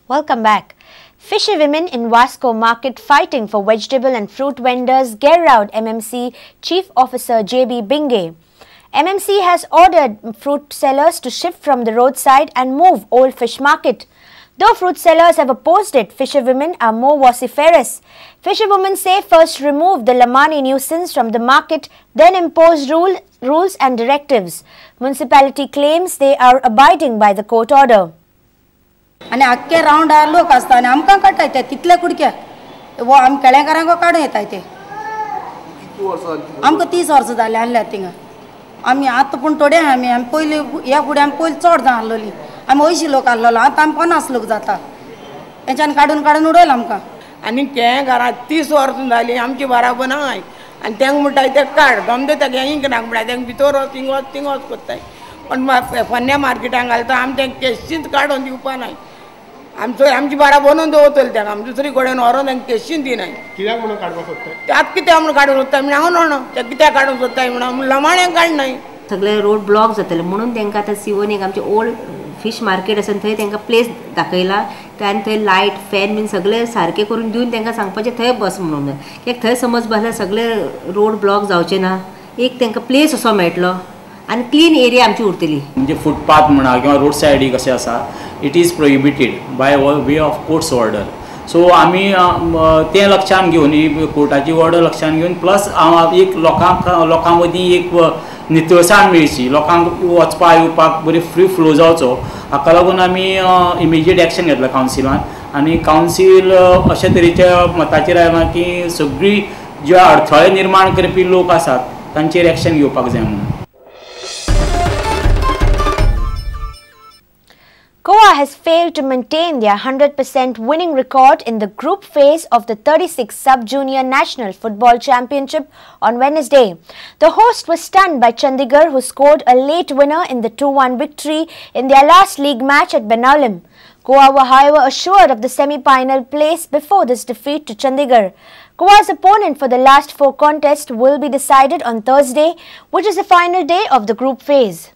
Welcome back. Fisherwomen in Vasco market fighting for vegetable and fruit vendors gheraoed MMC Chief Officer J.B. Bhinge. MMC has ordered fruit sellers to shift from the roadside and move old fish market. Though fruit sellers have opposed it, fisherwomen are more vociferous. Fisherwomen say first remove the Lamani nuisance from the market, then impose rules and directives. Municipality claims they are abiding by the court order. आनी आख्खे रावंडार लोक आसता आनी आमकां काडटाय ते तितले कुडके वो आमी केळेकारांक काडून येताय ते. आमकां 30 वर्सां जालीं आहल्या थिंगा. आमी आतां पूण थोडे आमी आमी पयलीं ह्या फुडें आमी पयलीं चड जाण आहलोली, आमी 80 लोक आहलोलो, आतां आमी 50 लोक जाता. तेंच्यान काडून काडून उडयला आमकां. आनी केळेकारां 30 वर्सां जालीं आमची बराबर नाय आनी तेंका म्हणटाय ते काड गमते तेगे इंक नाका म्हणटाय तेंका भितर वच थिंग वच थिंग वच कोत्ताय. पण फोन्या मार्केटांक घालता आमी तेंका केशींच काडून दिवपा नाय. आमचो आमची बारा बनोवन दवरतली तांकां, आमी दुसरी कडेन व्हरोन तांकां केशीन दिनाय. कित्याक म्हणून काडपाक सोदता? ते आतां कित्याक म्हणून काडून सोदता म्हण हांव न्हय, ते कित्याक काडून सोदताय म्हणून लमाण्यांक काडनाय. सगळे रोड ब्लॉक जातले म्हणून तांकां आतां सिवन एक आमचे ओल्ड फिश मार्केट आसा थंय तांकां प्लेस दाखयला आनी थंय लायट फॅन बीन सगळे सारके करून दिवन तांकां सांगपाचें थंय बस म्हणून. कित्याक थंय समज बसल्यार सगळे रोड ब्लॉक जावचे ना, एक तांकां प्लेस असो मेळटलो आनी क्लीन एरिया आमची उरतली. म्हणजे फुटपाथ म्हणा किंवा रोड सायडीक अशें आसा, it is prohibited by way of court's order. So आमी तें लक्षांत घेवन ही कोर्टाची ऑर्डर लक्षांत घेवन प्लस एक लोकां मदीं एक नितळसाण मेळची, लोकांक वचपा येवपाक बरी फ्री फ्लो जावचो, हाका लागून आमी इमिजिएट एक्शन घेतला कावन्सिलान. आनी कावन्सील अशे तरेच्या मताचेर आयलां की सगळी जे अडथळे निर्माण करपी लोक आसात तांचेर एक्शन घेवपाक जाय म्हणून. Goa has failed to maintain their 100% winning record in the group phase of the 36th Sub-Junior National Football Championship on Wednesday. The host was stunned by Chandigarh, who scored a late winner in the 2-1 victory in their last league match at Benaulim. Goa were, however, assured of the semi-final place before this defeat to Chandigarh. Goa's opponent for the last four contests will be decided on Thursday, which is the final day of the group phase.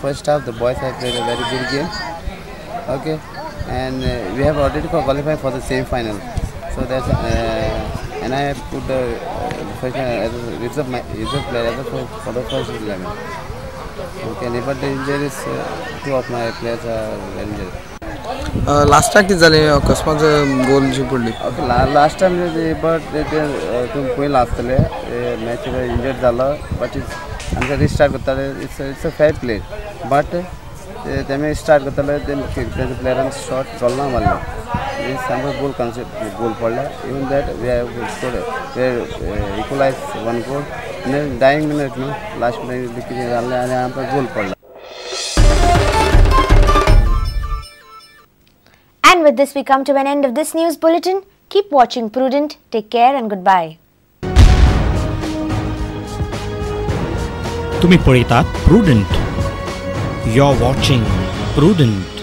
First half, the boys have played a very good game, okay, and we have already qualified for the semi-final. So that's and I have put the first as a reserve player as a for the first 11. Okay, but the injuries, two of my players are injured. Last time कितें जालें अकस्मात गोल जी पडली? Okay, last time but तुमी पळयलां आसतलें match injured जालो, but आमकां रिस्टार्ट करताले. It's a fair play, but तेमी स्टार्ट करताले तेंच्या प्लेयरान शॉट गोल ना मारलो, मिन्स आमकां गोल कन्सेप्ट गोल पडला. Even that we have scored, we equalise 1 goal dying minute न्हू लास्ट मिनट कितें जालें आनी आमकां गोल पडला. And with this we come to an end of this news bulletin. Keep watching Prudent. Take care and goodbye. तुम्ही पळयतात Prudent. You're watching Prudent.